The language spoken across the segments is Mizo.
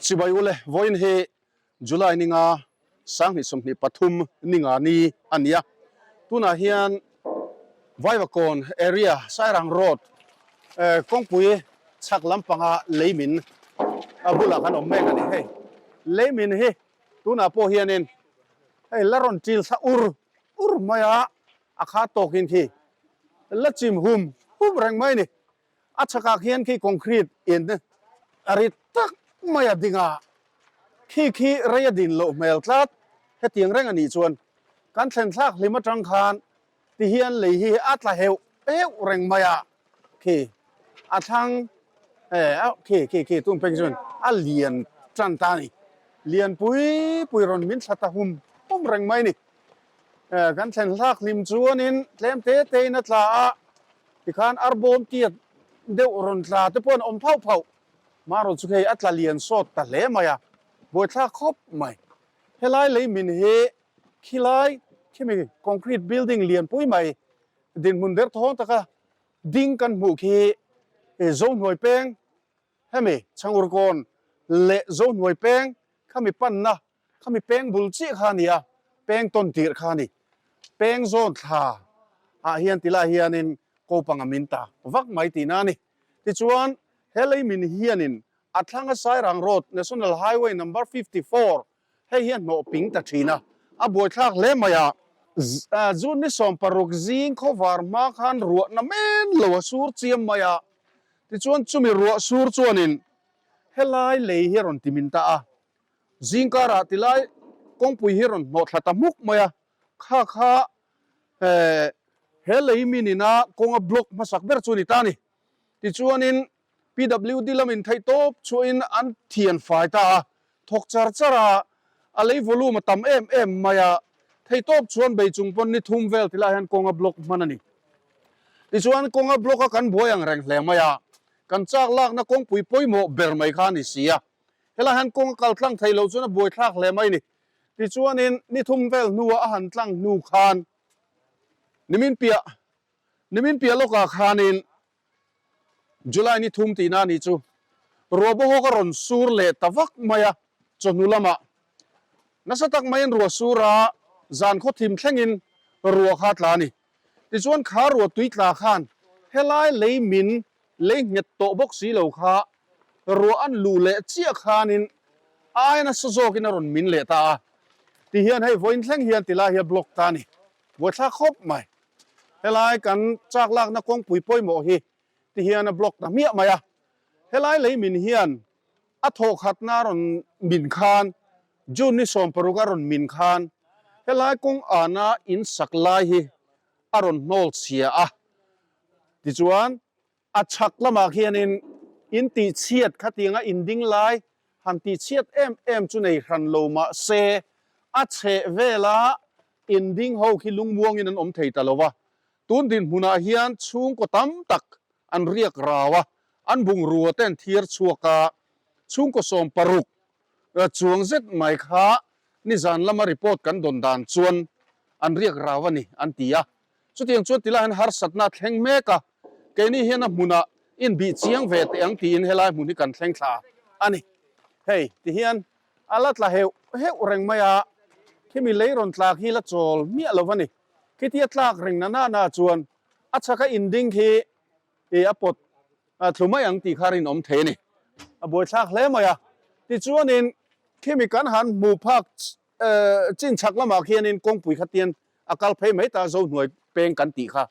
Chibai ule, vawiin hi July ninga 2023 ninga ni a ni a. Tunah hian Vaivakawn area Sairang Road kawngpui chhak lampanga leimin a bulah kan awm mek a ni. Hei leimin hi tunah pawh hianin hei la rawn ṭil thla ur ur mai a, a kha tawkin khi la chim hum hum reng mai a ni. A chhakah khian khi concrete in a rit tak mai a ding a, khi khi rei a din loh hmel tlat. Hetiang reng a nih chuan kan thlen thlak hlim atang khan ti hian lei hi a tla heuh heuh reng mai a, khi a thlang eh khi khi khi tun phei chuan a lian tan ta a ni. Lian pui pui rawn min thla ta hum hum reng mai a ni. Eh kan thlen thlak hlim chuanin tlem te te in a tla a. Tikhan arbawm tiat deuh rawn tla te pawh an awm phauh phauh. Marawh chu hei a tla lian sawt ta hle mai a, buaithlak khawp mai. Helai lei min hi khilai khimi concrete building lian pui mai dinhmun derthawng taka ding kan hmuh khi Zohnuai peng hemi Chhangurkawn leh Zohnuai peng khami panna Khami peng bul chiah kha a ni a, peng tawn tirh kha a ni. Peng zawn thla ah hian ti lai hianin ko panga min ta vak mai tihna a ni. Tichuan, he lei min hianin a thlanga Sairang Road, National Highway Number 54, hei hi a hnawh ping ta thin a, a buaithlak hle mai a. June ni 16 zing khawvar hma khan ruahna men lo a sur chiam mai a, tichuan chumi ruah sur chuanin helai lei hi a rawn ti min ta a. Zingkarah tilai kawngpui hi rawn hnawh thla ta hmuk mai a, kha kha he lei min ina kawnga block hmasak ber chu a ni ta a ni. Tichuanin PWD lamin theih tawp chhuahin an thian fai ta a, thawk char char a, a lei volume a tam em em mai a, theih tawp chuan bei chung pawn ni thum vel tilai hian kawnga block hman a ni. Tichuan kawnga block a kan buai ang reng hle mai a, kan chak lakna kawngpui pawimawh ber mai kha a ni si a. Helai hian kawng a kal tlang thei lo chuan a buai thlak hle mai a ni. Tichuanin ni thum vel hnua a han tlang hnu khan nimin piah nimin piah lawkah khanin July ni thum tihna a nih chu ruah bawhawk a rawn sur leh ta vak mai a, chawhnu lamah nasa tak maiin ruah sur a, zan khaw thim thlengin ruah kha a tla a ni. Tichuan kha ruah tui tla khan helai lei min Lei nghet tawh bawk si lo kha ruah an luh leh chiah khanin ai nasa zawkin a rawn min leh ta a. Ti hian hei vawiin thleng hian ti lai hi a block ta a ni. Buaithlak khawp mai. Helai kan chak lakna kawngpui pawimawh hi ti hian a block ta hmiah mai a. Helai lei min hian a thawh khatna a rawn min khan June ni 16 a rawn min khan helai kawng ana in sak lai hi a rawn hnawl chhia a. Tichuan, a chhak lamah khianin in tihchhiat khatianga in ding lai han tihchhiat em em chu nei hran lo mah se, a chheh vela in ding ho khi lungmuangin an awm thei ta lo va. Tun dinhmunah hian chhungkaw tam tak an riak rau a, an bungrua te an thiar chhuak a, chhungkaw 60 chuang zet mai kha nizan lama report kan dawn dan chuan an riak rau a ni an ti a. Chutiang chuan tilai hian harsatna a thleng mek a, keini hian a hmunah inbih chiang ve teh ang tiin helai hmun hi kan thleng thla a ni. Hei ti hian a la tla heuh heuh reng mai a, khimi lei rawn tlak hi la chawl miah lo a ni. Khitia tlak reng na na na chuan a chhaka inding khi i a pawt thlu mai ang tih kha rinawm thei a ni. A buaithlak hle mai a, tichuanin khimi kan han hmuh phak Chin chhak lamah khianin kawngpui kha tian a kal phei mai ta, Zohnuai peng kan tih kha.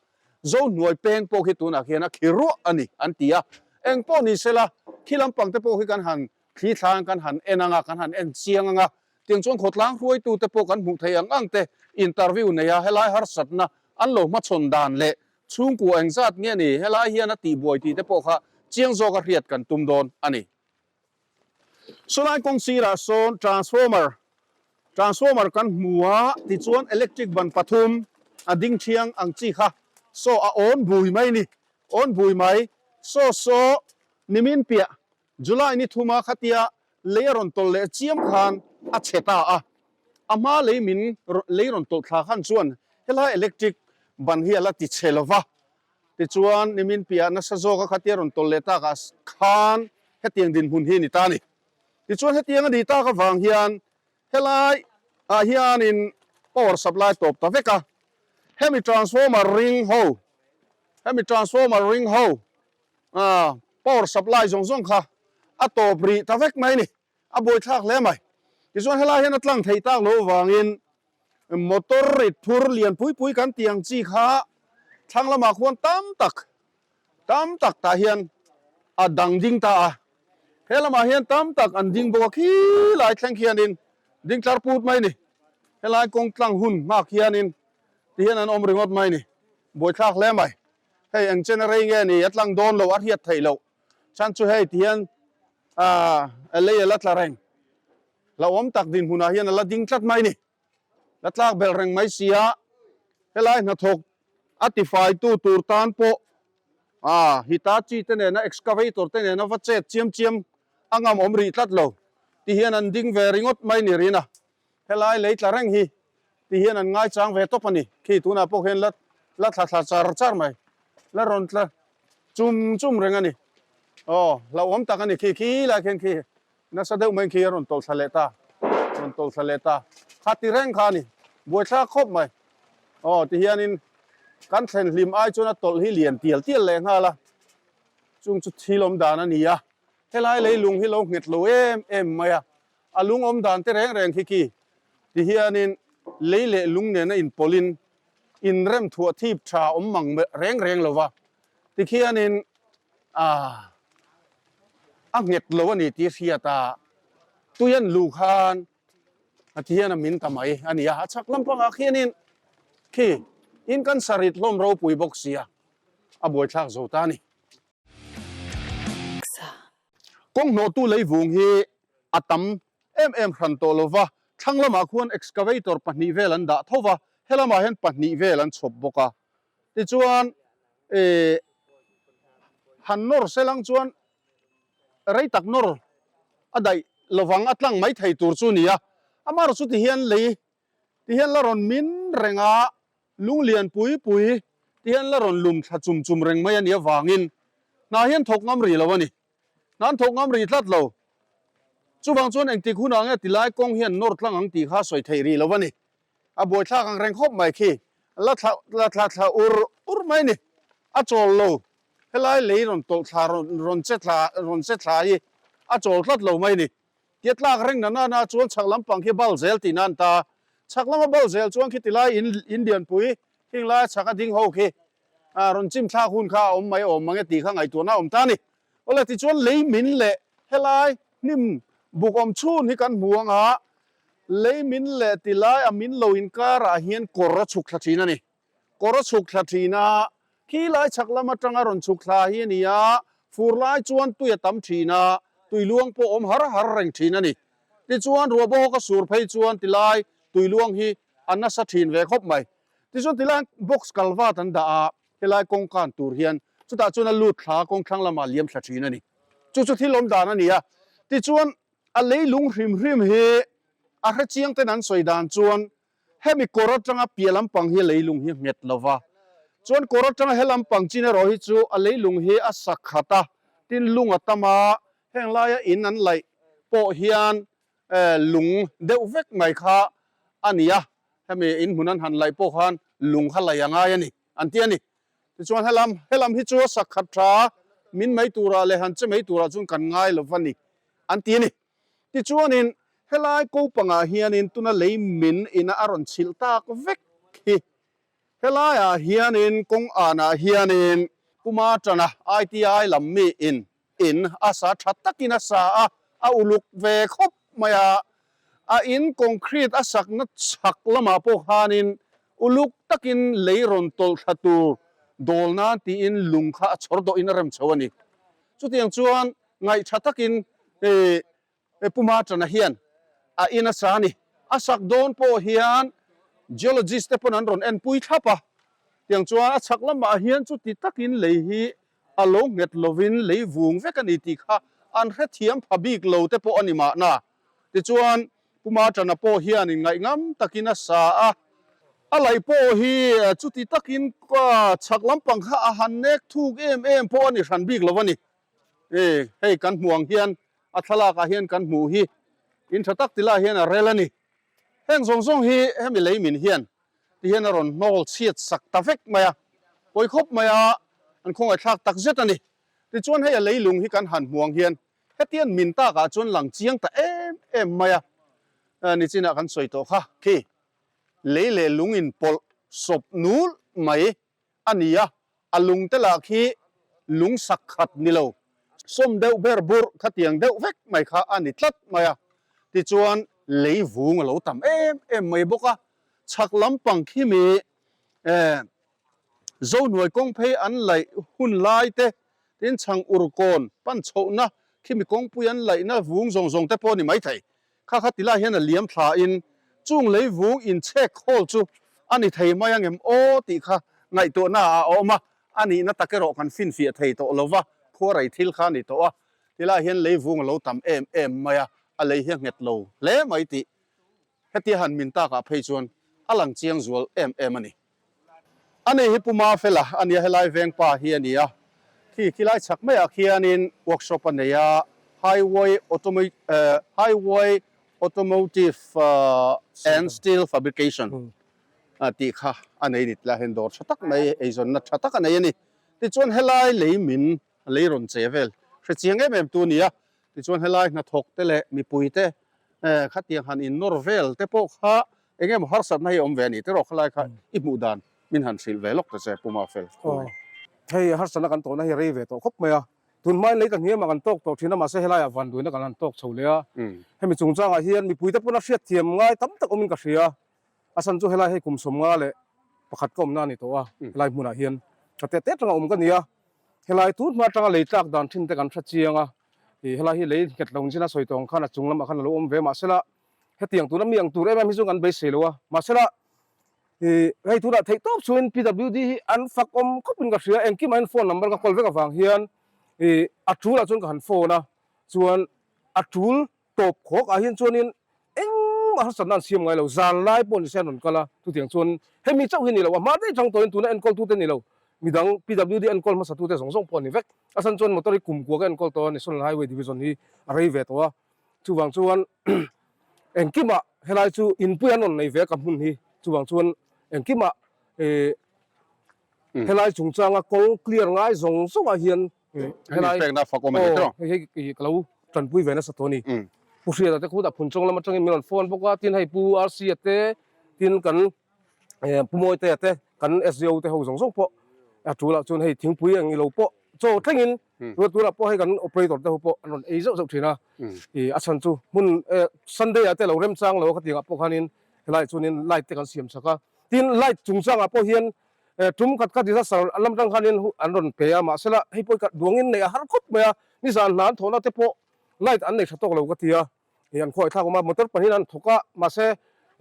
Zohnuai peng pawh khi tunah khian a khi ruah a ni an ti a. Eng pawh ni sela, khi lampang te pawh khi kan han thli thlang, kan han en ang a, kan han en chiang ang a. Tiang chuan khawtlang hruaitute pawh kan hmuh theih ang ang te interview nei a, helai harsatna an lo hmachhawn dan leh chhungkua engzat nge ni helai hian a tihbuai tih te pawh kha chiang zawka hriat kan tum dawn a ni. Sawlai kawng sirah sawn transformer transformer kan hmu a, tichuan electric ban pathum a ding thiang ang chi kha saw a awn bui mai a ni, awn bui mai. Saw saw nimin piah July ni thuma khatia lei a rawn tawlh leh chiam khan a chhe ta a, a hma lei min lei rawn tawlh thla khan chuan helai electric ban hi a la ti chhe lo va. Tichuan, nimin piah nasa zawka khatia rawn tawlh leh takah khan hetiang dinhmun hi a ni ta a ni. Tichuan hetiang a nih tak avang hian helai ah hianin power supply tawp ta vek a, hemi transformer ring ho, hemi transformer ring ho ah power supply zawng zawng kha a tawp rih ta vek mai a ni, a buaithlak hle mai. Tichuan helai hian a tlang theih tak loh avangin motor rit phur lian pui pui kan tih ang chi kha thlang lamah khuan tam tak Tam tak tah hian a dang ding ta a, he lamah hian tam tak an ding bawk a, khilai thleng khianin ding tlar put mai a ni. Helai kawng tlang hun nghak hianin ti hian an awm ringawt mai a ni, buaithlak hle mai. Hei eng chen a rei nge ni, a tlang dawn lo, a hriat theih loh chhan chu hei ti hian aah lei a la tla reng, hlauhawm tak dinhmunah hian a la ding tlat mai a ni. La tlak belh reng mai si a, helai hnathawk a tifaitu tur tan pawh ah Hitachi te nena excavator te nena va chet chiam chiam a ngam awm rih tlat lo ti hian an ding ve ringawt mai ni rin a, helai lei tla reng hi ti hian an ngaichang ve tawp a ni. Khi tunah pawh khian la la thla thla char char mai, la rawn tla chum chum reng a ni. Aw hlauhawm tak a ni khi khi lai khian khi. Nasa deuh mai khi a rawn tawlh thla leh ta, rawn tawlh thla leh ta. Kha ti reng kha a ni, buaithlak khawp mai. Aw tihianin kan thlen hlim ai chuan a tawlh hi lian tial tial leh nghal a, chung chu thil awm dan a ni a. Helai leilung hi lo nghet lo em em mai a, a lung awm dan te reng reng khi khi tihianin lei leh lung nena inpawlhin inrem thuah thip tha awm mang reng reng lo va, tikhianin ah a nghet lo a ni tih hriat a, tui an luh khan a ti hian a min ta mai a ni a, a chhak lampangah khianin khi in kan sarit hlawm ropui bawk sia a buaithlak zo ta a ni. Kawng hnawhtu leivung hi a tam em em hran tawh lo va, thlang lamah khuan excavator pahnih vel an dah tho va, helamah hian pahnih vel an chhawp bawk a. Tichuan eh han nawr selang chuan rei tak nawr a daih lovang a tlang mai thei tur chu nia. Amaherawh chu tihian lei tihian la rawn min reng a, lung lian pui pui tihian la rawn lum thla chum chum reng mai a nih avangin hna hian thawk ngam rih lo a ni. Hna an thawk ngam rih tlat lo. Chuvang chuan engtik hunah nge tilai kawng hian nawr tlang ang tih kha sawi theih rih lo a ni. A buaithlak ang reng khawp mai khi. La thla la thla thla ur ur mai ni. A chawl lo. Helai lei rawn tawlh thla rawn rawn che thla rawn che thla hi a chawl tlat lo mai ni. Tia tlak reng na na na chuan chhak lampang khi bal zel tih nan ta. Chhak lama bal zel chuan khi tilai in in lianpui hing laia chhak a ding ho khi a rawn chim thlak hun kha a awm mai awm mange tih kha ngaihtuahna a awm ta ni. Awle tichuan lei min leh helai hnim buk awm chhun hi kan hmu ang a, lei min leh ti lai a min lo inkarah hian kawr a chhuk thla thin a ni. Kawr a chhuk thla thin a, khi lai chhak lam atanga rawn chhuk thla hi a ni a, fur lai chuan tui a tam thin a, tui luang pawh awm har har reng thin a ni. Tichuan ruah bawk a sur phei chuan ti lai tui luang hi a nasa thin ve khawp mai. Tichuan ti lai box kalvat an dah a, Helai kawngkan tur hian chutah chuan a lut thla kawng thlang lamah liam thla thin a ni. Chu chu thil awm dan a ni a. Tichuan a leilung hrim hrim hi a hrechiang ten an sawi dan chuan hemi kawr atanga piah lampang hi leilung hi nghet lo va. Chuan kawr atanga he lampang chin erawh hi chu a leilung hi a sak khat a, tin lung a tam a, heng laia in an laih pawh hian lung deuh vek mai kha a ni a. Hemi in hmun an han laih pawh khan lung kha laih a ngai a ni, an ti a ni. Tichuan helam, helam hi chu a sakhat tha min mai turah leh han che mai turah chuan kan ngai lo va ni, an ti a ni. Tichuanin helai ko pangah hianin tuna lei min ina a rawn chhilh tak vek hi. Helaiah hianin kawng anah hianin Puma tana ITI lam mi in In a sa tha takin a sa a, a uluk ve khawp mai a. A in concrete a sakna chhak lamah pawh khanin uluk takin lei rawn tawlh thla tur dawl nan tiin lung kha a chhawr dawhin a rem chho a ni. Chutiang chuan ngaih tha takin Puma Tana hian a in a sa a ni. A sak dawn pawh hian geologist te pawn an rawn enpui thlap a. Tiang chuan a chhak lamah hian chuti takin lei hi a lo nghet lovin lei vung vek a ni tih kha an hrethiam pha bik lo te pawh a ni mahna. Tichuan, Puma Tana pawh hian inngaihngam takin a sa a, a laih pawh hi chuti takin chhak lampang kha a han nek thuk em em pawh a ni hran bik lo a ni. Hei kan hmu ang hian. a thlalakah hian kan hmuh hi in tha tak ti lai hian a rel a ni. Heng zawng zawng hi hemi lei min hian ti hian a rawn hnawl chhiat sak ta vek mai a, pawi khawp mai a, an khawngaihthlak tak zet a ni. Tichuan hei a leilung hi kan han hmuang hian hetian min takah chuan lang chiang ta em em mai a, nichinah kan sawi tawh kha khi lei leh lung inpawlh sawp nul mai a ni a, a lung te lah khi lung sak khat ni lo, sawm deuh ber burh khatiang deuh vek mai kha a ni tlat mai a, tichuan lei vung a lo tam em em mai bawk a, chhak lampang khi mi eh Zohnuai kawng phei an laih hun lai te, tin chhang urkawn pan chhohna khi mi kawngpui an laihna vung zawng zawng te pawh a ni maithei. Kha kha ti lai hian a liam thlain chung lei vung inchhek khawl chu a ni thei mai angem aw tih kha ngaihtuahna ah a awm a, a nihna tak erawh kan finfiah thei tawh lo va, khuarei thil kha a ni tawh a, ti lai hian lei vung a lo tam em em mai a, a lei hi a nghet lo hle mai tih hetia han min takah phei chuan a lang chiang zual em em a ni. A ni hi Pu Mafela a nia, helai veng pa hi a ni a, khi khilai chhak maiah khianin workshop a nei a, Highway Highway Automotive and Steel Fabrication tih kha a nei a ni tilai hian dawr tha tak mai eizawnna tha tak a nei a ni. Tichuan helai lei min lei rawn che vel hre chiang em em tu a ni a, tichuan helai hnathawk te leh mipui te khatiang han innawr vel te pawh kha Eng emaw harsatna hi a awm ve a ni tiraw khalai kha i hmuh dan min han hrilh ve lawk ta che Pu Mafel. Aw, hei harsatna kan tawhna hi rei ve tawh khawp mai a, tun hmain lei ka hniamah kan tawk tawh thin a mahse helaiah vanduaina kan han tawk chho leh a, hemi chungchangah hian mipuite pawn a hriatthiam ngai tam tak awmin ka hria, a chhan chu helai hei kum 51 ka awmna a ni tawh a, helai hmunah hian tha teh teh atanga awm ka ni a, helai tun hma atanga lei tlak dan thin te kan hre chiang a, ih helai hi lei nghet lo chin a sawi tawh ang khan a chung lamah khan a lo awm ve mahsela Hetiang tuna mi ang tur em em hi chu kan beisei lo a, mahsela ih hei tunah theih tawp chungin PWD hi an fak awm khawpin ka hria, engkimah hian phone number ka call vek avang hian ih a tul ah chuan ka han phone a, chuan a tul tawp khawk ah hian chuanin engmah harsatna an siam ngai lo, zan lai pawh ni se an rawn kal a, chutiang chuan hemi chauh hi ni lo, a hma daih chang tawhin tuna enkawl tute ni lo, midang PWD enkawl hmasa tute zawng zawng pawh a ni vek, a chhan chuan motor hi kumkua ka enkawl tawh a, National Highway Division hi a rei ve tawh a. Chuvang chuan engkimah helai chu inpui an rawn nei ve a ka hmun hi. Chuvang chuan engkimah eh helai chungchanga kawng clear ngai zawng zawngah hian helai aw hei hei ka lo tanpui ve nasa tawh a ni. Pu Hriata te khutah Phunchawng lam atangin min rawn phone bawk a, tin hei Pu RC-a te tin kan Pu Mawitea te kan SDO te ho zawng zawng pawh a tulah chuan hei thingpui eng ilo pawh chaw thlengin tuna tunah pawh hei kan operator te ho pawh an rawn ei zauh zauh thin a, ih a chhan chu hmun Sunday ah te lo remchang lo a khatiangah pawh khanin helaiah chuanin light te kan siam chak a, tin light chungchangah pawh hian tum khat kha disaster lam atang khanin an rawn pe a mahsela hei pawh hi duangin neih a har khawp mai a, nizan hna an thawhna te pawh light an nei tha tawk lo ka ti a. Hei an khuaih thlak awm a, motor pahnihin an thawk a, mahse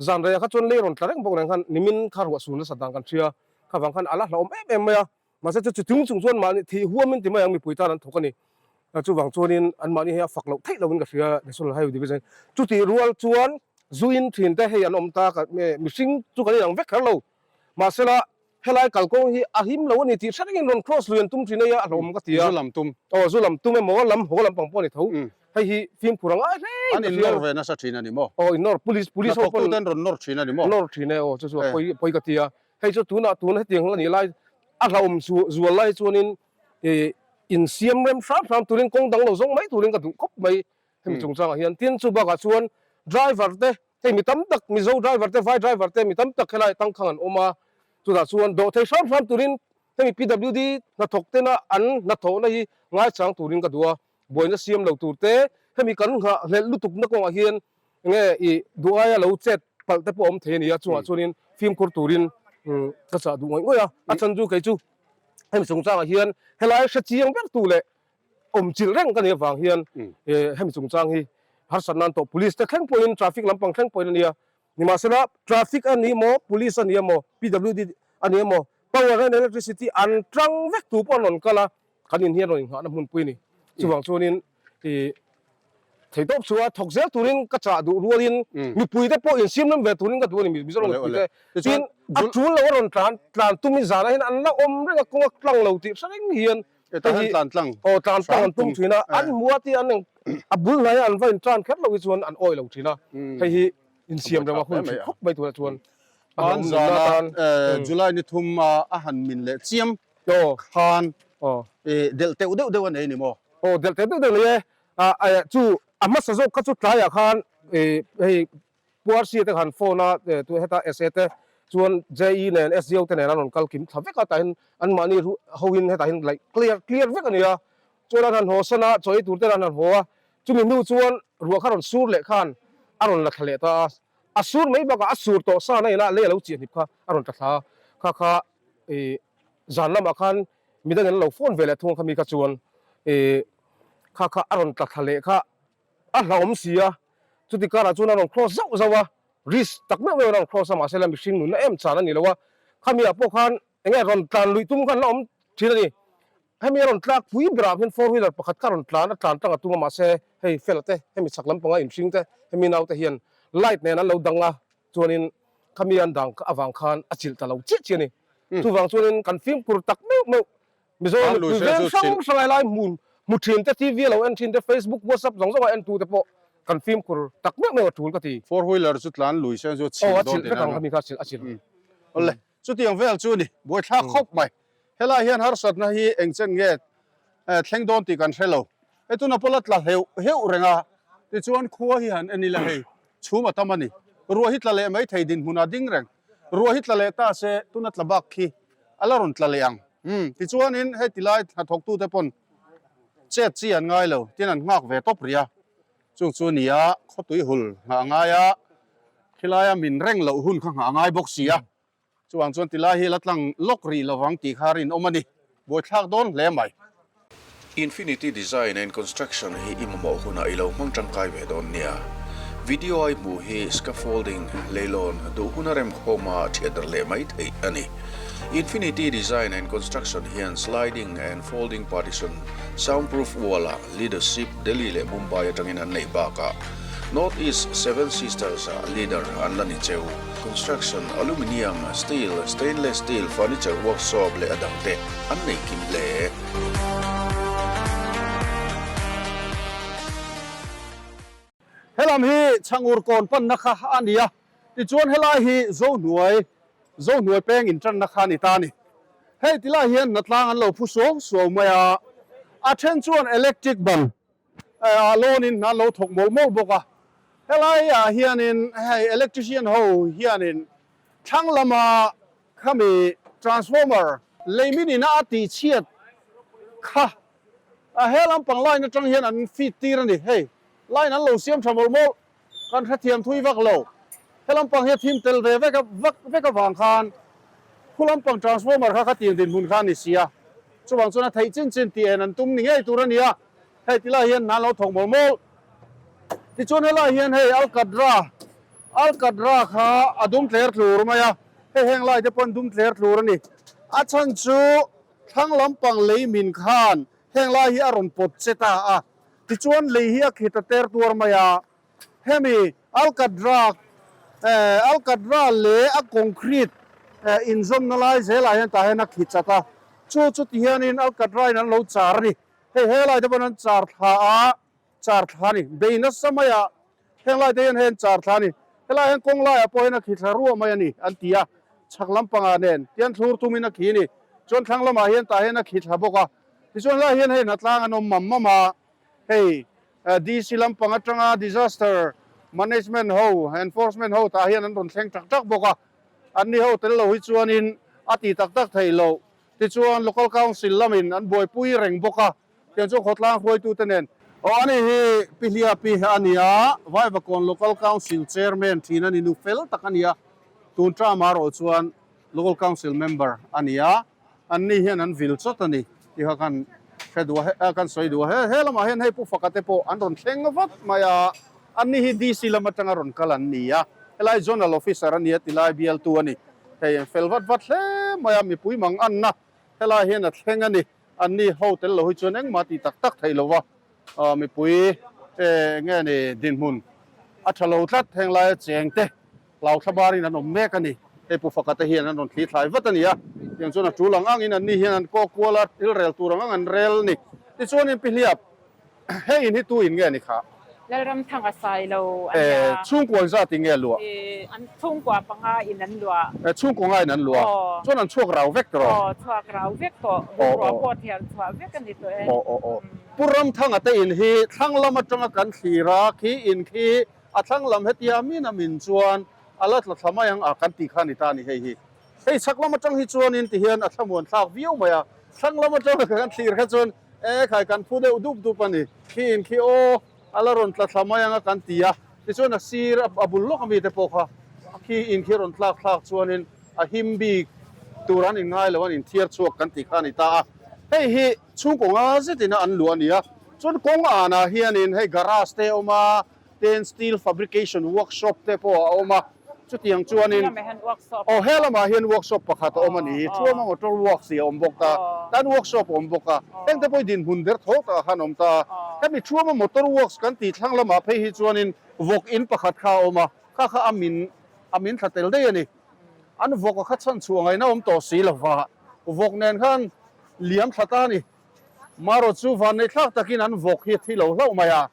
zan reiah kha chuan lei rawn tla reng bawk nen khan nimin kha ruah sur nasa dan kan hria, kha vang khan a la hlauhawm em em mai a, mahse chu chutung chung chuan mahni thih huamin ti mai ang mipui tan an thawk a ni, chuvang chuanin anmahni hi a fak loh theih loin ka hria National Highway Division chutih rual chuan zuin thin te hei an awm ta ka mihring chu kan inang vek kher lo, mahsela Helai kalkawng hi a him lo a ni tih hre rengin rawn cross lui an tum thin a a hlawm ka ti a. Zu lam tum. Aw, zu lam tum emaw, lam haw lampang pawh a ni tho. Hei hi fimkhur a ngai hle in ka hria. An innawr ve nasa thin a ni maw? Aw, innawr, police, police ho pawn. Hnathawktute an rawn nawr thin a ni maw? Nawr thin e, aw, chu chu a pawi, pawi ka ti a. Hei chu tunah, tun hetiang a nih lai, a hlauhawm zual lai chuanin ih insiam rem hram hram turin kawng dang lo zawng mai turin ka duh khawp mai hemi chungchangah hian. Tin, chu bakah chuan driver te Hei mi tam tak Mizo driver te vai driver te mi tam tak helai tangkhang an awm a, chutah chuan dawh thei hram hram turin hemi PWD hnathawk tena an hnathawhna hi ngaichang turin ka duh a, buaina siam lo tur te hemi kan nghah hlelh lutuk na kawngah hian enge ih duh aia lo chet palh te pawh a awm thei a ni a, chungah chuanin fimkhur turin ka chah duh ngawih ngawih a, a chhan chu kei chu hemi chungchangah hian helai hre chiang ber tu leh awm chilh reng ka nih avang hian hemi chungchang hi harsat nan tawh police te thleng pawhin traffic lampang thleng pawhin a nia. Nimahsela traffic a ni maw, police a ni emaw, PWD a ni emaw, power and electricity an tang vek tu pawh an rawn kal a, kan in hi an rawn inghahna hmunpui a ni. Chuvang chuanin ih theihtawp chu a thawk zel turin ka chah duh rualin mipui te pawh insiam rem ve turin ka duh a ni Mizoram mipui te. Tin a tul lo a rawn tlan tlan tumin zanah hian an la awm reng a, kawng a tlang lo tih hre reng hian Hetah hian tlan tlang. Aw tlan tlang an tum thin a, an hmu a tih an eng A bul hnaia an va intan kher lo hi chuan an awih lo thin a, hei hi insiam rem a hun thin khawp mai tunah chuan a hlauhawm nunna atan. July ni thum a a han min leh chiam khan delh teuh deuh deuh a nei ni maw? Aw delh teuh deuh deuh nei e, chu a hmasa zawk kha chu tlaiah khan hei Pu RC te khan phone a tu heta SA te chuan JE nen SGO te nen an rawn kal kim thla vek a tah hian an mahni hoin hetah hian like clear clear vek a ni a chuan an han haw san a chaw ei tur ten an han haw a chumi hnu chuan ruah kha rawn sur leh khan a rawn la thla leh ta a a sur mai bakah a sur tawh sa na inah lei a lo chiah hnip kha a rawn tla thla a kha kha ih zan lamah khan midang in an lo phone ve leh thung a khami kha chuan ih kha kha a rawn tla thla leh kha A hlauhawm si a, chuti karah chuan a rawn cross zauh zauh a, risk tak meuh meuh in a rawn cross a, mahse la mihring nunna em chan a ni lo a, khami ah pawh khan eng nge rawn tlan luih tum khan la awm thin a ni. Hemi a rawn tlak pui berah hian four wheeler pakhat kha a rawn tlan, a tlan tang a tum a, mahse hei fela te, hemi chhak lampanga inhring te, hemi naute hian light nen an lo dang a, chuanin khami an dang avang khan a chilh ta lo chiah chiah a ni. Chuvang chuanin kan fimkhur tak meuh meuh Mizoram mipui veng hrang hrang ai lai hmun hmu thin te, TV a lo en thin te, Facebook, WhatsApp zawng zawng a en tu te pawh kan fimkhur tak meuh meuh a tul ka ti. Four wheeler chu tlan lui se chu a chhilh dawn tih na kha a chhilh. Awle, chutiang vel chu a ni, buaithlak khawp mai. Helai hian harsatna hi eng chen nge thleng dawn tih kan hre lo. Hei tuna pawh la tla hleuh heuh reng a, tichuan khua hi han en ila hei chhum a tam a ni. Ruah hi tla leh mai thei dinhmunah ding reng. Ruah hi tla leh ta se tuna tla bak khi a la rawn tla leh ang. Umm, tichuanin heti lai hnathawktute pawn chet chi an ngai lo, tin an nghak ve tawp rih a. Chung chu nia khawtui hul nghah a ngai a, khilaia min reng loh hun kha nghah a ngai bawk si a. Chuvang chuan tilai hi la tlang lawk rih lovang tih kha rinawm a ni. Buaithlak dawn hle mai. Infinity Design and Construction hi i mamawh hunah i lo hmang tangkai ve dawn nia. Video a i hmuh hi scaffolding, leilawn, duh huna remkhawma thiat darh leh mai theih a ni. Infinity Design and Construction hian sliding and folding partition, soundproof wall-ah leadership Delhi leh Mumbai atangin an neih bakah North East Seven Sisters-ah leader an la ni cheu. Construction, aluminium, steel, stainless steel, furniture workshop leh a dangte an nei kim hle. Helam hi Chhangur kawn panna kha a ni a, tichuan helai hi Zohnuai, Zohnuai peng intanna kha a ni ta a ni. Hei tilai hian hnatlang an lo phu suau suau mai a, a then chuan electric ban ah lawnin hna an lo thawk mawlh mawlh bawk a. Helai ah hianin hei electrician ho hianin thlang lama khami transformer leimin ina a tihchhiat kha a he lampang line atang hian an feed tir a ni. Hei line an lo siam tha mawlh mawlh. Kan hrethiam thui vak lo. He lampang hi a thim tel ve vek a vak vek avang khan khu lampang transformer kha khatiang dinhmun kha a ni si a. Chuvang chuan a theih chin chin tih en an tum ni ngei tur a ni a. Hei ti lai hian hna an lo thawk mawlh mawlh. Tichuan helai hian hei Alcatra Alcatra kha a dum tler tlur mai a. Hei heng lai te pawh an dum tler tlur a ni. A chhan chu thlang lampang lei min khan heng lai hi a rawn pawt che ta a. Tichuan lei hi a khit a ter tuar mai a, hemi Alcatra eh Alcatra leh a concrete eh inzawmna lai zelah hian tah hian a khi chat a, chu chu ti hianin Alcatra in an lo char a ni. Hei helai te pawn an char thla a, char thla a ni. Bei nasa mai a, heng lai te hian hei an char thla a ni. Helai hian kawng laiah pawh hian a khi thla ruah mai a ni an ti a, chhak lampangah nen tian thlur tumin a khi a ni. Chuan thlang lamah hian tah hian a khi thla bawk a. Tichuan helai hian hei hnatlang an awm mam mam a, hei DC lampang atanga disaster management ho, enforcement ho tah hian an rawn thleng tak tak bawk a, anni ho tel lo hi chuanin a ti tak tak thei lo. Tichuan local council lamin an buaipui reng bawk a, tiang chuan khawtlang hruaitute nen. Aw ani hi Pi Hliapi a ni a, Vaivakawn Local Council Chairman thin a ni, nu fel tak a ni a, tun term ah erawh chuan Local Council member a ni a. An ni hian an vil chawt a ni tih kha kan hre duh a, kan sawi duh a. He lamah hian hei Pu Faka te pawh an rawn thleng vat mai a, an ni hi DC lam atanga rawn kal an ni a, helai Zonal Officer a ni a tilai bialtu a ni. Hei an fel vat vat hle mai a, mipui mang anna helai hian a thleng a ni. An ni ho tel lo hi chuan engmah tih tak tak theih lo va, mipui eng nge ni dinhmun a tha lo tlat heng laia cheng te. Hlauthla barin an awm mek a ni. Hei Pu Faka te hian an rawn thli thlai vat a ni a, tiang chuan a tul ang angin anni hian an kawk kual a, thil rel tur ang ang an rel a ni. Tichuanin Pi Hliap. Hei in hi tu in nge ni kha? Lalramthanga Sailo a nia. Chhungkua zat in nge luah? An chhungkua panga in an luah. Chhungkua nga in an luah. Chuan an chhuak rau vek tawh? Aw, chhuak rau vek tawh. Bungrua pawh thiar chhuah vek a ni tawh e. Aw, aw, aw. Pu Ramthanga te in hi thlang lam atanga kan thlir a, khi in khi a thlang lam hetia min a min chuan a la tla thla mai ang a kan tih kha a ni ta a ni hei hi. Hei chhak lam atang hi chuanin tihian a thlamuan thlak viau mai a, thlang lam atanga kan thlir kha chuan e khai kan phu deuh dup dup a ni. Khi in khi aw a la rawn tla thla mai ang a kan ti a, tichuan a sir a bul lawk ami te pawh kha khi in khi a rawn tlak thlak chuanin a him bik tur an inngai lo an inthiar chhuak kan tih kha a ni ta a. Hei hi chhungkaw nga zetin a an luah a ni a, chuan kawng anah hianin hei garage te a awm a, Ten steel fabrication workshop te pawh a awm a, chutiang chuanin aw he lamah hian workshop pakhat a awm a ni, Thuama motor works tih a awm bawk a, tan workshop a awm bawk a, heng te pawh hi dinhmun ber tho takah khan a awm ta a, hemi Thuama motor works kan tih thlang lamah phei hi chuanin vawk in pakhat kha a awm a, kha kha a min a min thla tel daih a ni, an vawk a kha chhan chhuah ngaihna awm tawh si lova, vawk nen khan liam thla ta a ni, marawh chu vannei thlak takin an vawk hi a thi lo hlauh mai a.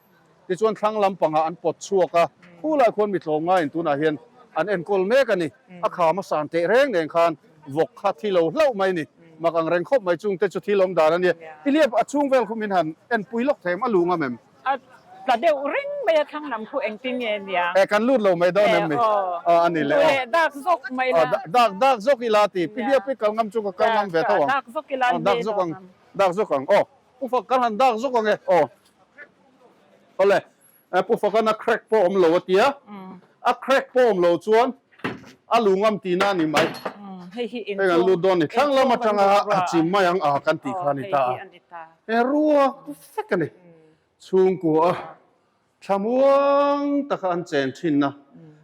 Tichuan thlang lampangah an pawt chhuak a, khulai khuan mi tlawmngaiin tunah hian an enkawl mek a ni. A kham a san teh reng nen khan vawk kha thi lo hlauh mai a ni. Mak ang reng khawp mai chungte chu thil awm dan a nia. Tiliap a chhung vel khu min han enpui lawk thei em? A lu ngam em? A tla deuh reng mai a thlang lam khu engtin nge nia? E kan lut lo mai dawn em mi? Aw a ni le aw. Duh leh dak zawk mai la. Dak dak zawk ila ti. Piliap i kal ngam chu ka kal ngam ve tho ang. Dak zawk ila an dak zawk ang. Dak zawk ang aw. Pu Fak kan han dak zawk ang e aw. Awle Pu Fakan a crack pawh awm lo a tia, a crack pawh awm lo chuan a lu ngam tihna a ni mai. Hei hi Hei kan lut dawn ni, thlang lam atanga a chim mai ang a kan tih kha a ni ta a. He ruak vek a ni. Chhungkua thlamuang taka an chen thinna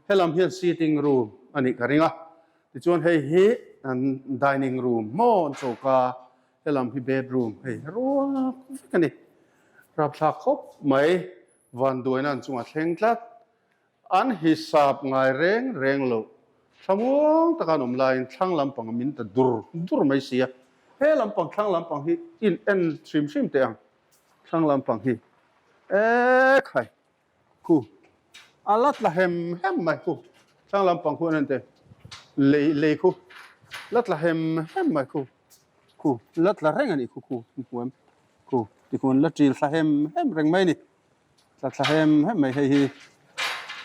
helam hian sitting room a nih ka ring a. Tichuan hei hi an dining room maw an choka Helam hi bedroom hei ruak vek a ni. Rapthlak khawp mai vanduaina an chungah thleng tlat. An hisap ngai reng reng loh. Thlamuang taka an awm laiin thlang lampang a min ta dur dur mai si a. He lampang thlang lampang hi in en hrim hrim teh ang. Thlang lampang hi ekhai. Khu a la tla hem hem mai khu thlang lampang khu an en teh lei lei khu la tla hem hem mai khu khu la tla reng a nih khu khu hmu em khu tikhuan la ṭil thla hem hem reng mai a ni tla thla hem hem mai hei hi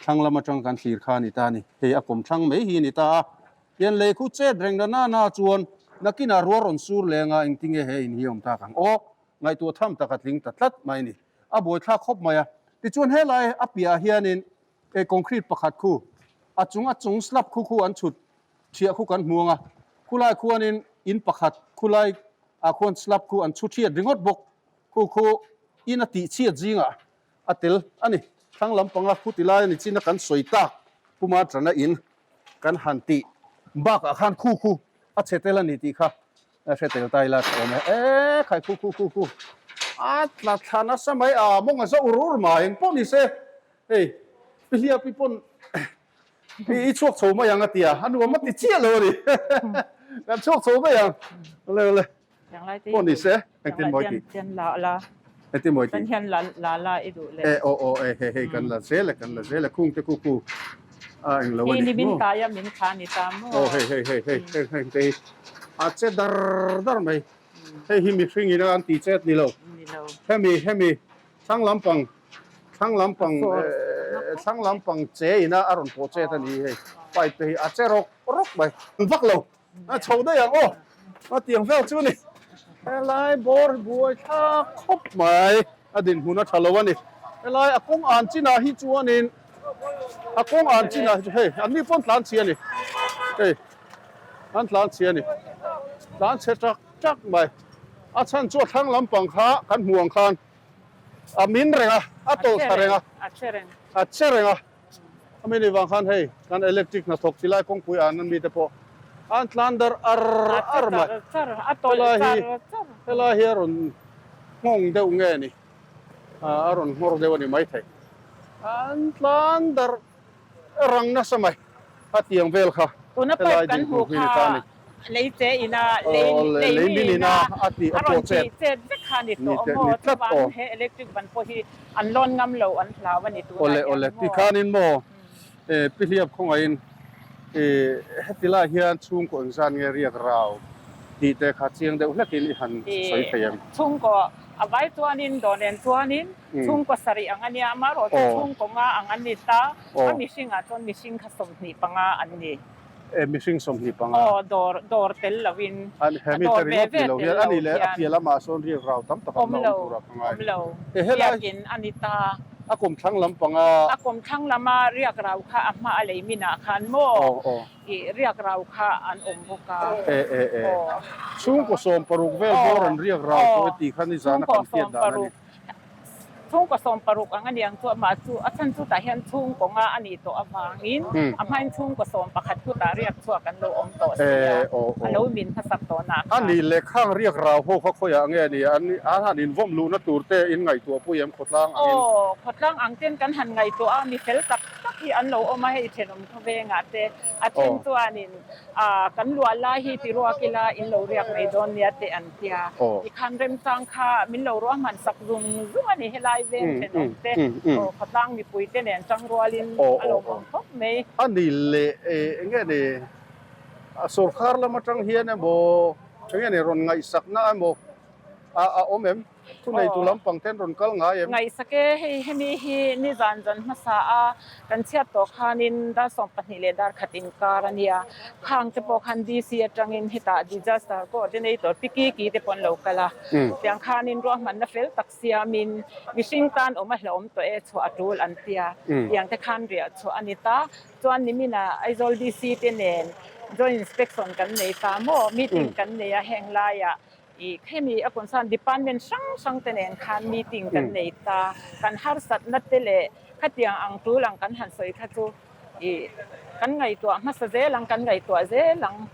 thlang lam aṭang kan thlir kha a ni ta a ni hei a kawm thlang mai hi a ni ta a hian lei khu chet reng na nana chuan nakinah rual rawn sur leng a engtinge he in hi a awm tak ang aw. Ngaihtuah tham tak a tling ta tlat mai a ni. A buaithlak khawp mai a. Tichuan helai a piahah hianin e concrete pakhat khu a chung a chung slab khu khu an chhut thiah khu kan hmu ang a. Khulai khuanin in pakhat khulai ah khuan slab khu an chhu thiat ringawt bawk. Khu khu in a tih chhiat zingah a tel a ni. Thlang lampanga khu ti lai a ni chin a kan sawi tak puma tana in kan han tih bakah khan khu khu a chhe tel a ni tih kha A hre tel ta ila tha awm e. E khai khu khu khu khu. A tla thla nasa mai a mawng a zo ur ur mai eng pawh ni se. Hei Pihliap i pawn i chhuak chho mai ang a tia a nuam a ti chiah lo a ni. Kan chhuak chho mai ang. Awle awle. Pawh ni se engtin mawi tih. Engtin mawi tih. E aw aw e hei hei kan la zel e kan la zel e khung te khu khu a englo a ni maw. Aw hei hei hei hei hei hei te hi a che dar dar mai hei hi mihring ina an tih chet ni lo hemi hemi thlang lampang thlang lampang thlang lampang che ina a rawn pawh chet a ni hei pipe te hi a che rawk rawk mai vak lo. A chho daih ang aw, a tiang vel chu a ni. Helai bawr hi buai thlak khawp mai, a dinhmun a tha lo a ni. Helai a kawng an chinah hi chuanin a kawng an chinah hi chu hei an ni pawn tlan chhi a ni, hei an tlan chhi a ni, tlan chhe tak tak mai. A chhan chu a thlang lampang kha kan hmu ang khan a min reng a, a tawlh thla reng a, a che reng a. A mi ni vang khan hei kan electric hnathawk chilai kawngpui ah an mite pawh an tlan dar ar ar mai. Helai hi helai hi a rawn nghawng deuh nge ni a rawn nghawr deuh a ni maithei. An tlan dar rang nasa mai a tiang vel kha Tuna helai pipe kan dinhmun hmuh hi ni ta a ni. kha. Lei che ina lei lei min ina a rawn tih chet vek kha a ni tawh maw? Chuvang he electric ban pawh hi an lawn ngam lo an hlau a ni tunah hian maw? Awle tikhanin maw Pi Hliap khawngaihin heti lai hian chhungkaw engzat nge riak rau tih te kha chiang deuh hlekin i han sawi thei em? Chhungkaw a vai chuanin dawhnen chuanin chhungkaw sarih ang a nia, amaherawhchu chhungkaw nga ang an ni ta, a mihringah chuan mihring kha 25 an ni. E mihring 25. Aw dawr dawr tel lovin An he mi dawr te ve ringawt ve ni lo tel hian lo a ni leh a hian piah lamah sawn riak rau tam tak an awm la awm lo tur a ka ngai. awm lo E helai biakin a ni ta. A kum thlang lam panga. A kum thlang lama riak rau kha a hma a lei minah khan maw Aw aw. i riak rau kha an awm bawk a. E e e. Aw. Chhungkaw 60 vel Aw bawr an riak rau aw tawh e tih kha nizan a chhungkaw kan hriat sawm dan a ni. paruk Chhungkaw 60 ang a niang chu amah chu a chhan chu tah hian chhungkaw nga a nih tawh avangin a hmain chhungkaw 11 kutah riak chhuak an lo awm tawh si a, a lo min hmasak tawh nak A khan. nih leh khang riak rau ho kha khawiah nge ni an an han invawm luhna tur te in ngaihtuah pui em khawtlang angin? Aw, khawtlang ang ten kan han ngaihtuah a, mi fel tak tak hi an lo awm a, hei thenawm khawvengah te a then chuanin Ah, kan luah lai hi ti ruak ila in lo riak mai dawn nia te an tia. Tikhan remchang kha min lo ruahman sak zung zung a ni helai veng thenawm te, aw khawtlang mipui te nen tang rualin a lawmawm khawp mai. A ni leh eng nge ni sorkar lam atang hian emaw eng nge ni rawn ngaihsakna emaw a awm em? Thuneitu lampang ten rawn kal ngai em? Ngaihsak e, hei hemi hi nizan zan hmasa a kan chhiat tawh khanin dar 12 leh dar khat inkar a nia. Khang te pawh khan DC atangin hetah disaster coordinator Pi Kiki te pawh an lo kal a. Tiang khanin ruahmanna fel tak siamin mihring tan awm a hlauhawm tawh e chhuah a tul an tia. Tiang te khan riah chhuah a ni ta. Chuan nimina Aizawl DC te nen joint inspection kan nei ta maw? Meeting kan nei a heng laiah I khemi a concern department hrang hrang te nen khan meeting kan nei ta, kan harsatna te leh khatiang ang tul ang kan han sawi kha chu i kan ngaihtuah hmasa zel ang, kan ngaihtuah zel ang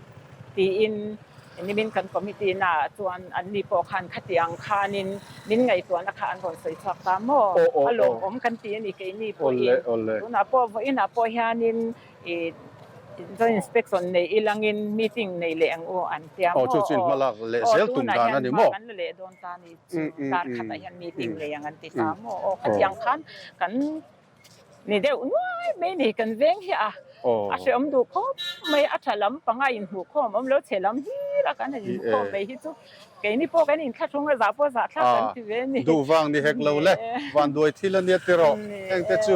tiin nimin kan committee na ah chuan an ni pawh khan khatiang khanin min ngaihtuahna kha an rawn sawi chhuak ta maw? A lawmawm kan ti a ni keini pawhin tunah pawh vawiinah pawh hianin I joint inspection nei ilangin meeting nei leh ang u an tia maw? Aw chu chu hmalak leh zel tum dan a ni maw? Aw tunah hian hma kan la leh dawn ta ni chu kar khatah hian meeting nei ang an ti ta maw? Aw khatiang khan kan ni deuh nuai mai ni kan veng hi a a hrehawm duh khawp mai a tha lam panga inhmuhkhawm awm lo chhe lam hlir a kan han inhmuhkhawm mai hi chu Keini pawh kan inthlahrung a, zah pawh zah thlak kan ti ve a ni. Duh vang ni hek lo le, vanduai thil a nia tiraw, hengte chu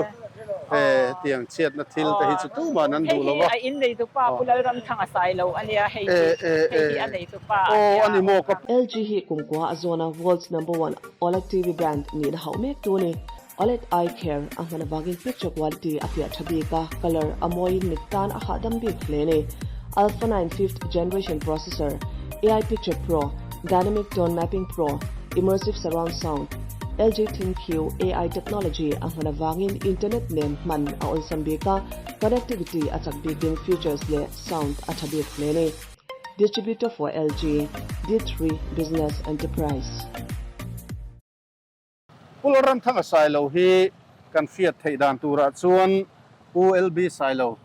hetiang chhiatna thil te hi chu tuman an duh lo va. Hei hi a in neitupa Pu Lalramthanga sai lo a nia, hei hi hei hi a neitupa a nia. Aw a ni maw ka. LG hi kumkua a zawn a World's Number One OLED TV brand nihna hauh mek tu a ni. OLED Eye Care a hman avangin picture quality a fiah tha bik a, colour a mawiin mit tan a hahdam bik hle a ni. Alpha 9 fifth generation processor, AI Picture Pro, Dynamic Tone Mapping Pro, Immersive Surround Sound, LG ThinQ AI technology a hman avangin internet nen hman a awlsam bik a, connectivity a chak bikin features leh sound a tha bik hle a ni. Distributor for LG, D3 Business Enterprise. Pu Lalramthanga Sailo hi kan hriat theih dan turah chuan Pu LB Sailo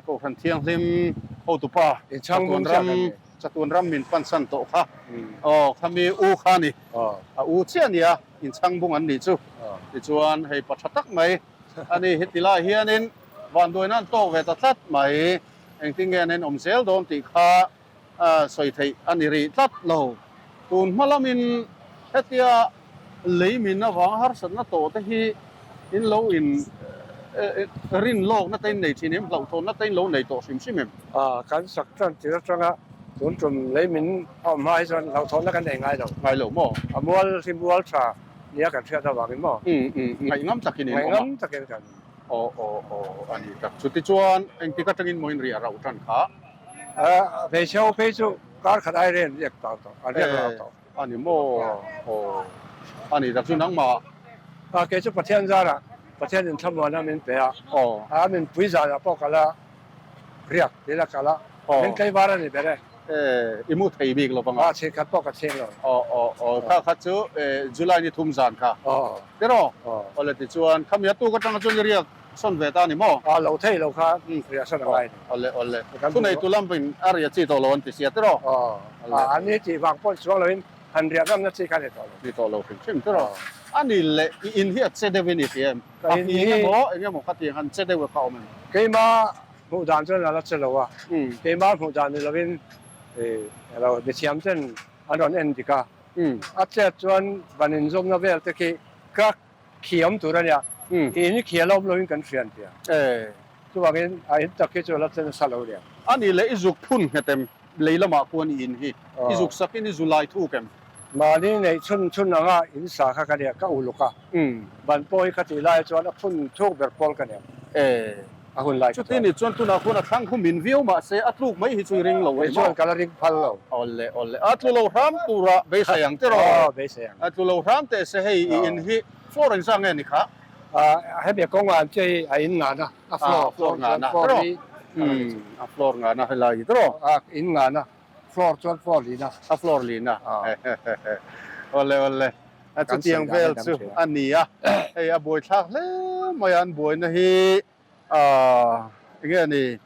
Kohhran Thianghlim hotupa Chatuan ram Chatuan ram min pansan tawh kha aw khami u kha a ni a u chiah a nia inchhangbung an nih chu tichuan hei pa tha tak mai a ni heti lai hianin vanduaina an tawk ve ta tlat mai engtin nge an inawm zel dawn tih kha sawi theih a ni rih tlat lo. Tun hma lamin hetia lei min avanga harsatna tawh te hi in lo in rin lawkna te in nei thin em, hlauhthawnna te in lo nei tawh hrim hrim em? Kan sak tan tir atanga tun tum lei min a awm hma hi chuan hlauhthawnna kan nei ngai lo. Ngai lo maw? A mual hi mual tha nia kan hriat avangin maw? Ngaihngam takin in awm a. Ngaihngam takin kan. Aw aw aw a ni tak. Chutichuan engtik atangin maw in riah rauh tan kha? Hmeichhe ho phei chu kar khat ai ren riak tau tawh, an riak rau tawh. A ni maw? Aw, a ni tak chu nangmah. A, kei chu Pathian zarah, Pathian in thlamuan a min pe a, Aw. A min pui zanah pawh kal a, riak bil a kal a, min tlaivar a ni ber e. E, i mu thei bik lo vang a? A, chhit khat pawh ka chhing lo. Aw, aw, aw, kha kha chu July ni thum zan kha. Aw. Tiraw? Aw. Awle tichuan, khami a tuk atanga chuan i riak. sawn ve ta a ni maw? A lo thei lo kha riah sawn a ngai a ni. Awle awle. Thuneitu lampin a riah chi tawh lo an ti sia tiraw? Aw, an ni tih vang pawh chuang loin han riah ngamna chi kha a ni tawh lo. Ni tawh lo hrim hrim tiraw? A ni leh i in hi a che deuh i ni ti em? A hming emaw eng emaw kha tiang han che deuh kha awm em? Keima hmuh dan chuan a la che lo a, keima hmuh dan ni lovin ilo mithiam ten an rawn en dik a, a chet chuan ban inzawmna vel te khi crack khi awm tur a nia, in khi a la awm loin kan hrian tia, chuvangin a in tak hi chu a la che nasa lo nia. A nih leh i zuk phun nghet em? Lei lamah khuan i in hi i zuk sakin i zu lai thuk em? Mahni neih chhun chhun anga in sa kha ka nia, ka uluk a. Ban pawh hi ka tih lai chuan a phun thuk ber pawl ka nia. A hun lai ka chuan. Chuti ni chuan tunah khuan a thlang khu min viau mahse a tluk mai hi chu i ring lo emaw? Chuan ka la ring phal lo. Awle awle a tlu lo hram tura beisei ang tiraw? Aw beisei ang. A tlu lo hram teh se hei i in hi floor engzah nge ni kha? Hemi a kawng an che hi a in ngana. A floor floor ngana tiraw? A floor ngana helai hi tiraw? A in ngana floor chuan floor lina. A floor lina. Awle awle a chutiang vel chu a ni a, hei a buaithlak hle mai a, an buaina hi aah enge a ni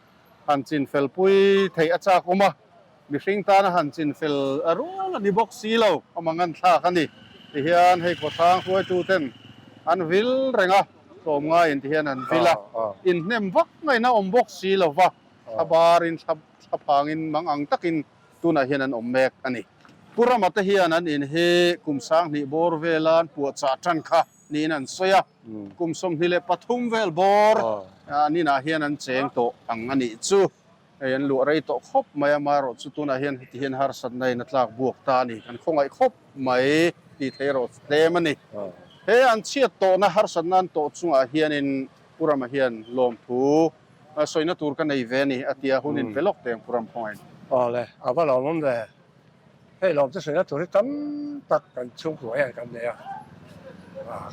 han chinfel pui theih a chak awm a, mihring tana han chinfel a rual a ni bawk si lo, a mangan thlak a ni. Tihian hei khawthlang hruaitu ten an vil reng a, tlawmngaiin tihian an vil a, inhnem vak ngaihna awm bawk si lo va, thla barin thla thlaphangin mang ang takin tunah hian an awm mek a ni. Pu Rama te hian an in hi kum 2000 bawr vela an puahchah tan kha niin an sawi a, kum 23 vel bawr an inah hian an cheng tawh ang a nih chu. Hei an luah rei tawh khawp mai a, amaherawh chu tunah hian heti hian harsatna in a tlak buak ta a ni. Kan khawngaih khawp mai tih theih erawh tlem a ni. He an chhiat tawhna harsatna an tawh chungah hianin Pu Rama hian lawmthu Sawina tur ka nei ve a ni, a ti a, hun in pe lawk teh ang Pu Ramkhawngain. Awle, a va lawmawm ve. Hei lawm chu sawina tur hi tam tak kan chhungkua hian kan nei a,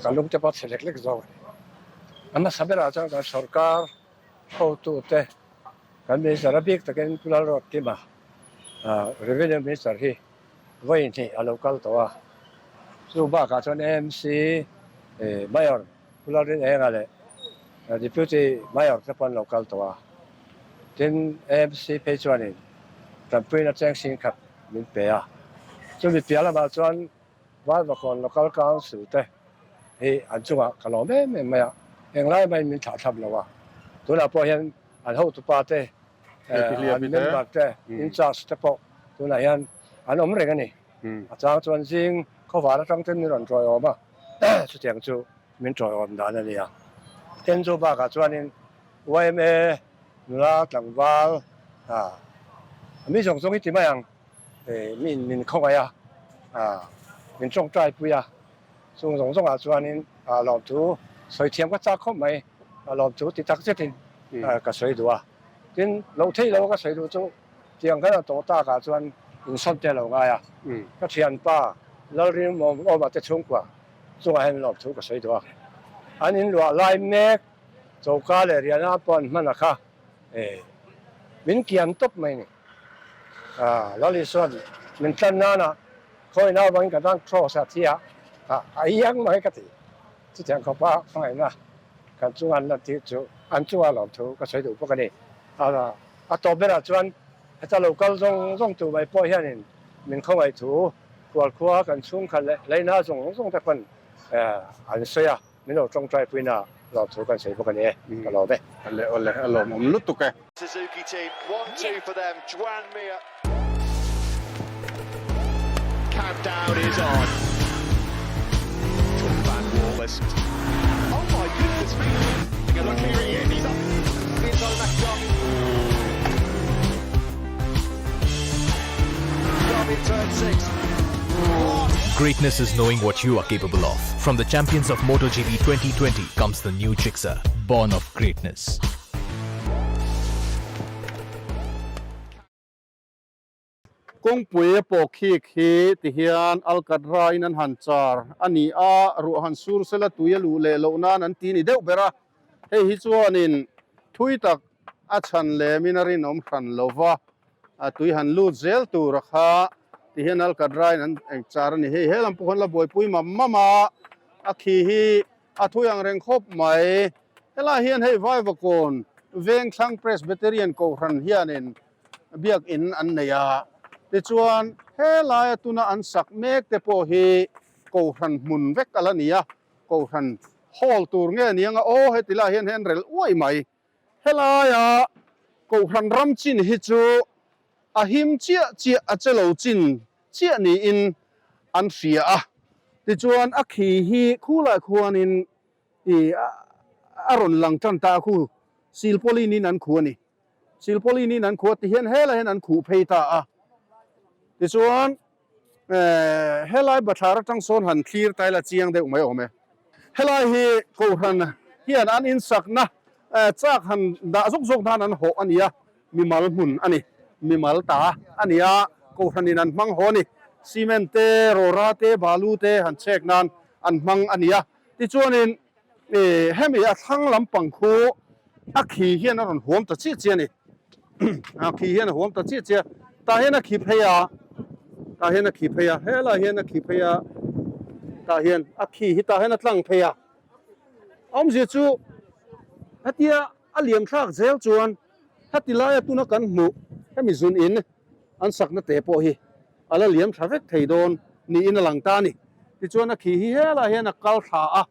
ka lung te pawh a chhe lek lek zawk a ni. A hmasa berah chuan kan sorkar hotute, kan minister a bik takin Pu Lalruatkima, Revenue Minister hi vawi hnih a lo kal tawh a, chu bakah chuan AMC Mayor Pu Lalrinenga leh Deputy Mayor te pawh an lo kal tawh a, tin AMC phei chuanin tanpuina cheng sing khat min pe a, chumi piah lamah chuan Vaivakawn Local Council te hi an chungah ka lawm em em mai a, englai maiin min thlah thlap lo a, tunah pawh hian an hotupa te, an member te, in charge te pawh tunah hian an awm reng a ni. A chang chuan zing khawvar atang ten min rawn tawiawm a, chutiang chu min tawiawm dan a ni a. Tin chu bakah chuanin yma nula tlangval a mi zawng zawng hi ti mai ang, min min khawngaih a, min tawngtai pui a, chung zawng zawngah chuanin lawmthu sawi thiam ka chak khawp mai, lawmthu ti tak zetin ka sawi duh a. Tin lo thei lo ka sawi duh chu Tiang kan a tawh takah chuan insawn te a lo ngai a, ka thianpa Lalrinawma te chhungkua chungah hian lawmthu ka sawi duh a. An inluah lai mek choka leh riahna pawh an hman a kha min kian tawp mai ni. Lal Isuan min tlan nana khawina avangin ka tan cross a thi a, a iang mai ka ti. Chutiang khawpa hmangaihna kan chunga an lantir chu an chunga lawmthu ka sawi duh bawk a ni. A tawp berah chuan heta lo kal zawng zawng tu mai pawh hianin min khawngaih thu khualkhua kan chhungkhat leh leina zawng zawng te pawn an sawi a, min lo tawngtai puina lawmthu kan sawi bawk a ni e, ka lawm e. Awle awle a lawmawm lutuk e. Suzuki team, one two for them, Juan Mir. Countdown is on. Jordan Van Wallace. Oh my goodness me! Look here he is, he's up the inside of McDonald. Derby turn 6. Greatness is knowing what you are capable of. From the champions of MotoGP 2020 comes the new Gixxer, born of greatness. Kawngpui a pawh khik hi ti hian Alcatra in an han char a ni a, ruah han sur sela tui a luh leh loh nan an ti ni deuh ber a, hei hi chuanin thui tak a chhan lemin a rinawm hran lo va, a tui han lut zel tur a kha ti hian Alcatra in an char a ni. Hei he lam pawh khan la buaipui mam mam a, a khi hi a thui ang reng khawp mai. Helai hian hei Vaivakawn Vengthlang Presbyterian Kohhran hianin biakin an nei a, tichuan helaia tuna an sak mek te pawh hi Kohhran hmun vek a la ni a, Kohhran hall tur nge ni anga aw heti lai hian hei an rel uai mai. Helaia Kohhran ram chin hi chu a him chiah chiah a che lo chin chiah niin an hria a, tichuan a khi hi khulai khuanin I a rawn lang tan ta a khu Silpauline in an khuh a ni. Silpauline in an khuh a ti hian helai hian an khuh phei ta a. Tichuan helai bathlar atang sawn han thlir ta ila chiang deuh mai awm e. Helai hi Kohhran hian an insakna chak han dah zawk zawk nan an hawh a ni a, mimal hmun a ni. Mimal ta a ni a, Kohhranin an hmang haw a ni. Cement te, rawra te, balu te han chhek nan an hmang a ni a. Tichuanin hemi a thlang lampang khu a khi hian a rawn huam ta chiah chiah a ni. A khi hian a huam ta chiah chiah a. Tah hian a khi phei a, tah hian a khi phei a, helai hian a khi phei a, tah hian a khi hi tah hian a tlang phei a. Awmzia chu hetia a liam thlak zel chuan heti laia tuna kan hmuh hemi zun in an sakna te pawh hi a la liam tha vek thei dawn niin a lang ta a ni. Tichuan a khi hi helai hian a kal thla a,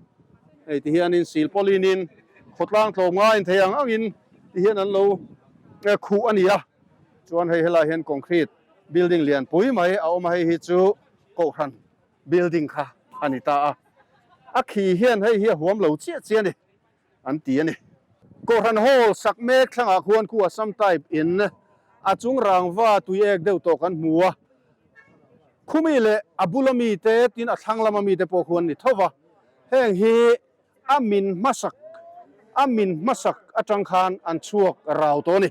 hei ti hianin silpawlinin khawtlang tlawm ngaiin thei ang angin ti hian an lo khuh a ni a. Chuan hei helai hian concrete building lian pui mai a awm a, hei hi chu kohhran building kha a ni ta a. A khi hian hei hi a huam lo chiah chiah a ni. an ti a ni. Kohhran Hall sak mek thlangah khuan khu Assam type in a chung rangva tui ek deuh tawh kan hmu a, khumi leh a bula mite tin a thlang lama mite pawh khuan ni tho va, heng hi a min hmasak a min hmasak atang khan an chhuak rau tawh a ni.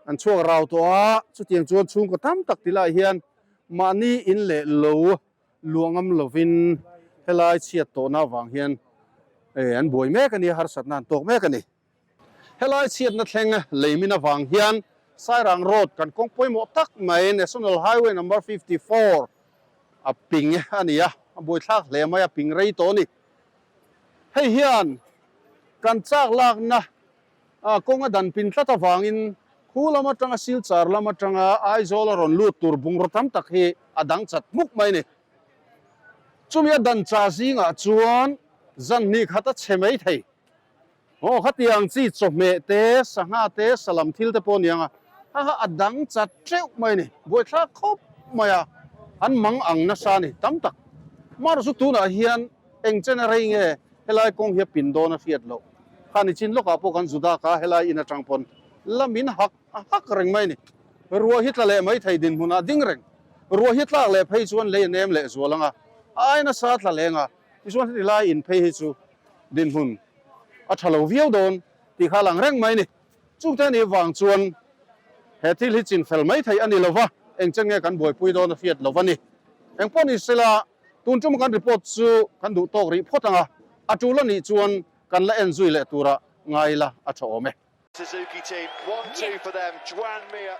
An chhuak rau tawh a, chutiang chuan chhungkaw tam tak ti lai hian mahni in leh lo Luah ngam lovin helai chhiat tawhna avang hian an buai mek a ni a, harsatna an tawk mek a ni. Helai chhiatna thleng leimin avang hian Sairang Road kan kawng pawimawh tak mai National Highway Number 54 a ping a ni a, a buaithlak hle mai a, ping rei tawh a ni. Hei hian kan chak lakna Kawng a dan pin tlat avangin khu lam atanga Silchar lam atanga Aizawl a rawn lut tur bungraw tam tak hi a dang chat hmuk mai a ni. Chumi a dan cha zingah chuan zan hnih khat a chhe mai thei. Aw khatiang chi chawhmeh te, sangha te, salam thil te pawh a ni ang a, ha ha a dang chat teuh mai a ni. Buaithlak khawp mai a, an mang ang nasa a ni tam tak. Amaherawhchu tunah hian Eng chen a rei nge helai kawng hi a pin dawn a hriat loh. Kha ni chin lawkah pawh kan Juda ka helai in atang pawn lamin hak a hak reng mai ni. Ruah hi tla leh mai thei dinhmunah ding reng. Ruah hi tlak leh phei chuan lei a nem leh zual ang a, a ai nasa tla leng a, tichuan heti lai in phei hi chu dinhmun a tha lo viau dawn tih kha a lang reng mai ni. Chungte a nih vang chuan he thil hi chin fel mai thei a ni lova, eng chen nge kan buaipui dawn a hriat lova ni. Engpawh ni sela Tun ṭuma kan report chu kan duh tawk rih phawt ang a, a ṭul a nih chuan kan la en zui leh tura ngai la a ṭha awm e. Suzuki team, one two for them, Joan Mir.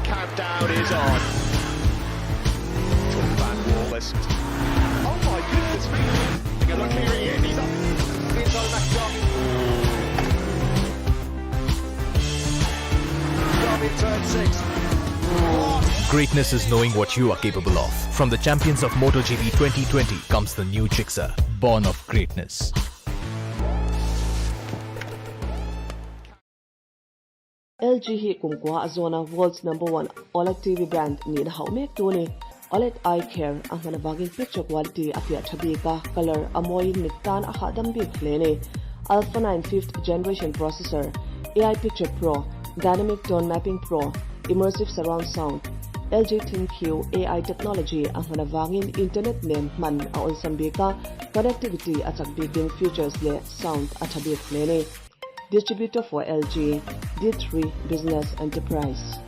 Countdown is on. Van Wallace. Oh my goodness me! Look here he is, he's up inside the back Turn 6. Greatness is knowing what you are capable of. From the champions of MotoGP 2020 comes the new Gixxer, born of greatness. LG hi kumkua a zawna world's number one OLED TV brand nihna hauh mek tu a ni. OLED Eye Care a hman avangin picture quality a fiah tha bik a, colour a mawiin mit tan a hahdam bik hle a ni. Alpha 9 fifth generation processor, AI Picture Pro, Dynamic Tone Mapping Pro, Immersive Surround Sound, LG ThinQ AI technology a hman avangin internet nen hman a awlsam bik a, connectivity a chak bikin features leh sound a tha bik hle a ni. Distributor for LG, D3 Business Enterprise.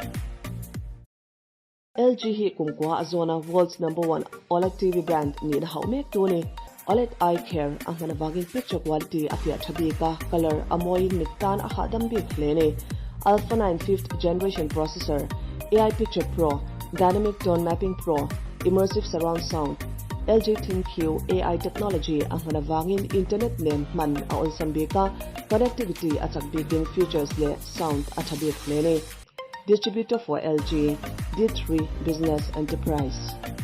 LG hi kumkua a zawna world's number one OLED TV brand nihna hauh mek tu a ni. OLED Eye Care a hman avangin picture quality a fiah tha bik a, colour a mawiin mit tan a hahdam bik hle a ni. Alpha 9 fifth generation processor, AI Picture Pro, Dynamic Tone Mapping Pro, Immersive Surround Sound. LG ThinQ AI technology a hman avangin internet nen hman a awlsam bik a, connectivity a chak bikin features leh sound a tha bik hle a ni. Distributor for LG, D3 Business Enterprise.